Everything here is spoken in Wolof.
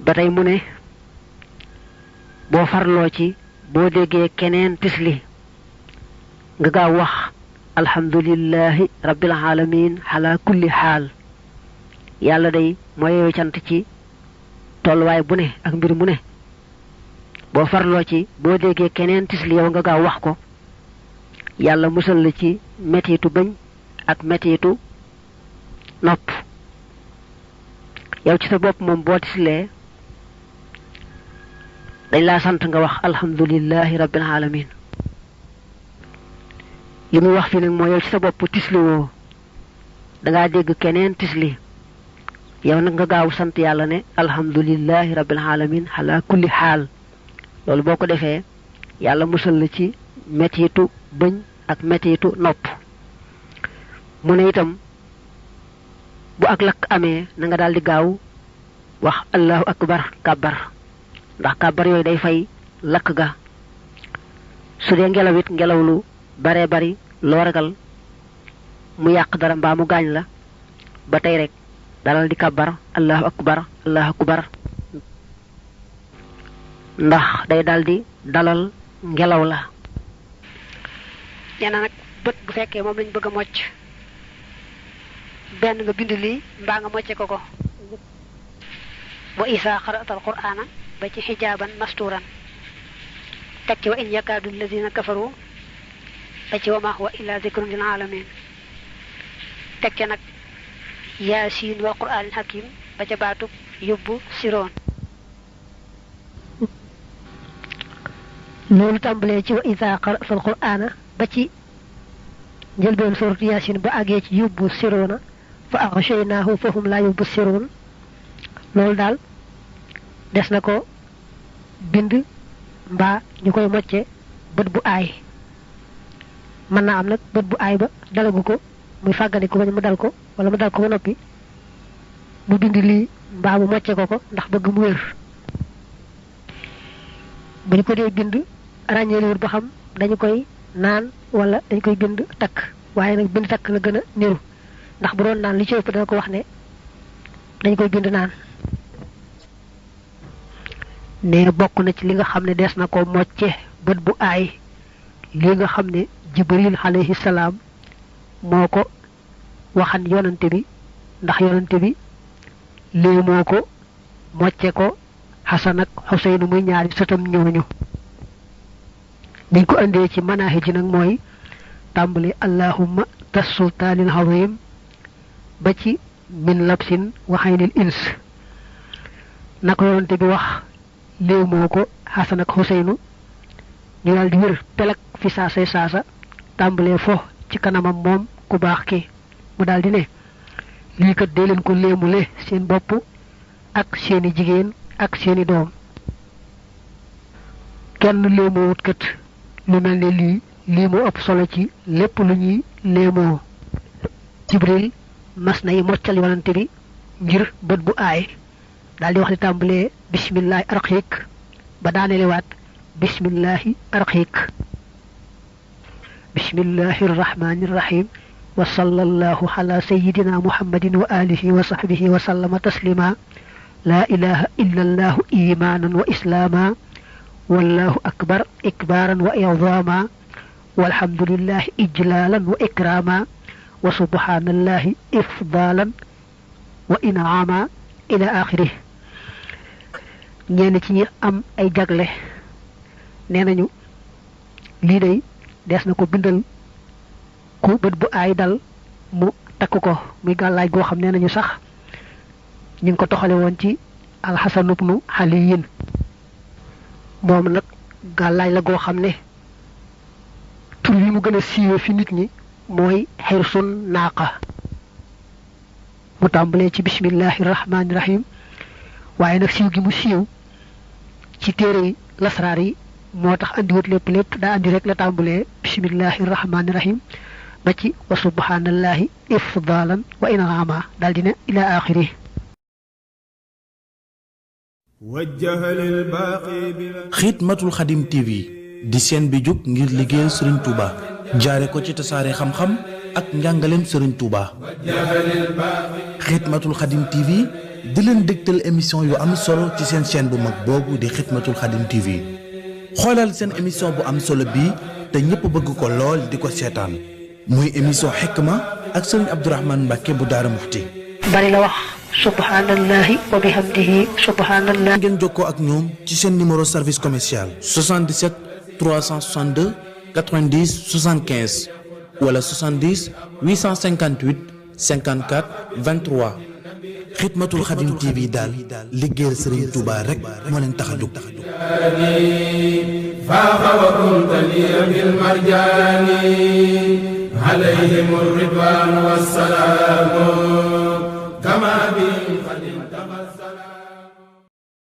batay mu ne bo farlo ci bo déggé keneen tisli nga gaaw wax alhamdulillahi rabbil alamin ala kulli hal yalla day moy cant ci tolluwaay bu ne ak mbir mu ne bo farlo ci bo déggé keneen tisli yow nga gaaw wax ko yalla musal la ci metitu bañ ak metitu nopp yow ci sa bop mom bo tislee dañ la sant nga wax alhamdulillahi rabbil alamin limu wax fi nak moy yow ci sa bop tisli wo da nga dégg keneen tisli yow nak nga gaaw sant yalla ne alhamdulillahi rabbil alamin ala kulli hal lolou boko defé yalla musal la ci metitu bañ ak metitu nopp mu ne itam bu ak lak amé na nga daldi gaaw wax allahu akbar kabar ndax kabar yoy day fay lak ga su dé ngelawit ngelawlu bare bari lo ragal mu yaq dara mba mu gañ la ba tay rek dalal di kabar allahu akbar ndax day daldi dalal ngelaw la ñana nak bëtt bu fekkee mom lañ bëgg mocc ben nga bind li mba nga moccé ko wa isa qara'ta alqur'ana ba ci hijaban masturan tekki wa in yakadu alladhina kafaru ba ci wa ma huwa illa dhikrun lil alamin tekki nak yasin wa qur'an hakim ba ca baatu yobbu siron lolu tambalé ci wa isa qara'ta alqur'ana ba ci jël ben sourate yasin ba agé ci yobbu sirona fa aghshaynahu fahum la yubsirun lol dal des nako bind mba ñukoy moccé beut bu ay man na am nak beut bu ay ba dalagu ko muy fagani ko mu dal ko wala mu dal ko nopi mu bind li mba mu moccé ko ndax bëgg mu wër bu ko dé bind rañé wër ba xam dañu koy naan wala dañ koy bind tak waye nak bind tak la gëna niru ndax bu doon naan li ci ëpp da ko wax ne dañ koy bind naan né bokku na ci li nga xamné dess na ko moccé beut bu ay li nga xamné jibril alayhi salam moko waxan yonante bi ndax yonante bi lé moko moccé ko hasan ak husayn muy ñaari sëtam ñooñu dañ ko andé ci manahij nak moy tambali allahumma tas-sultanil azim ba ci min labsin wa haynil ins nako yonante bi wax lew moko hasan ak husaynu ñu dal di wër pelak fi saasa tambalé fo ci kanamam mom ku bax ki mu dal di né li kat de len ko lemulé seen bop ak seeni jigéen ak seeni doom kenn lemu wut kat lu melni li mo ëpp solo ci lépp lu ñuy lemo jibril masna yi moccal yonante bi ngir beut bu ay daldi wax ni tambalé bismillah arqik ba daaneli wat bismillah arqik bismillahir rahmanir rahim wa sallallahu ala sayyidina muhammadin wa alihi wa sahbihi wa sallama taslima la ilaha illa allah imanan wa islama wallahu akbar ikbaran wa i'zama walhamdulillah ijlalan wa ikrama wa subhanallahi ifdalan wa in'ama ila akhirih ñen ci ñi am ay jaglé nenañu li day dess nako bindal ku beut bu ay dal mu takko ko muy galaj go xam nenañu sax ñing ko toxale won ci al hasan ibn haliyin mom nak galaj la go xamne tur yi mu gëna siiwé fi nit ñi moy hirsun naqa mu tambalé ci bismillahir rahmanir rahim waye nak siiw gi mu siiw ci téré lasrar yi motax andi wut lepp da andi rek la tambalé bismillahir rahmanir rahim ba ci wa subhanallahi ifdalan wa in'ama daldi ne ila akhirih Khidmatul Khadim TV di sen bi juk ngir liggéeyal Serigne Touba jaare ko ci tassare xam-xam ak njangalem Serigne Touba Khidmatul Khadim TV di leen dégtal émission yu am solo ci seen chaîne bu mag boobu di Xidmatul Xadim TV xoolal seen émission bu am solo bii te ñëpp bëgg ko lool di ko seetaan muy émission Hikma ak sëriñ Abdourahmane Mbacke bu Daara Muxti bari la wax subhanallahi wa bihamdihi subhanallah. ngeen jokkoo ak ñoom ci seen numéro service commercial 77 362 90 75 wala 70 858 54 23 Xidmatul Xadim TV daal liggéeyal Sëriñ Tuubaa rek moo leen tax a jóg. faaxa wa kunta liya bil marjaani alayhim ridwaan wa salaam kama bi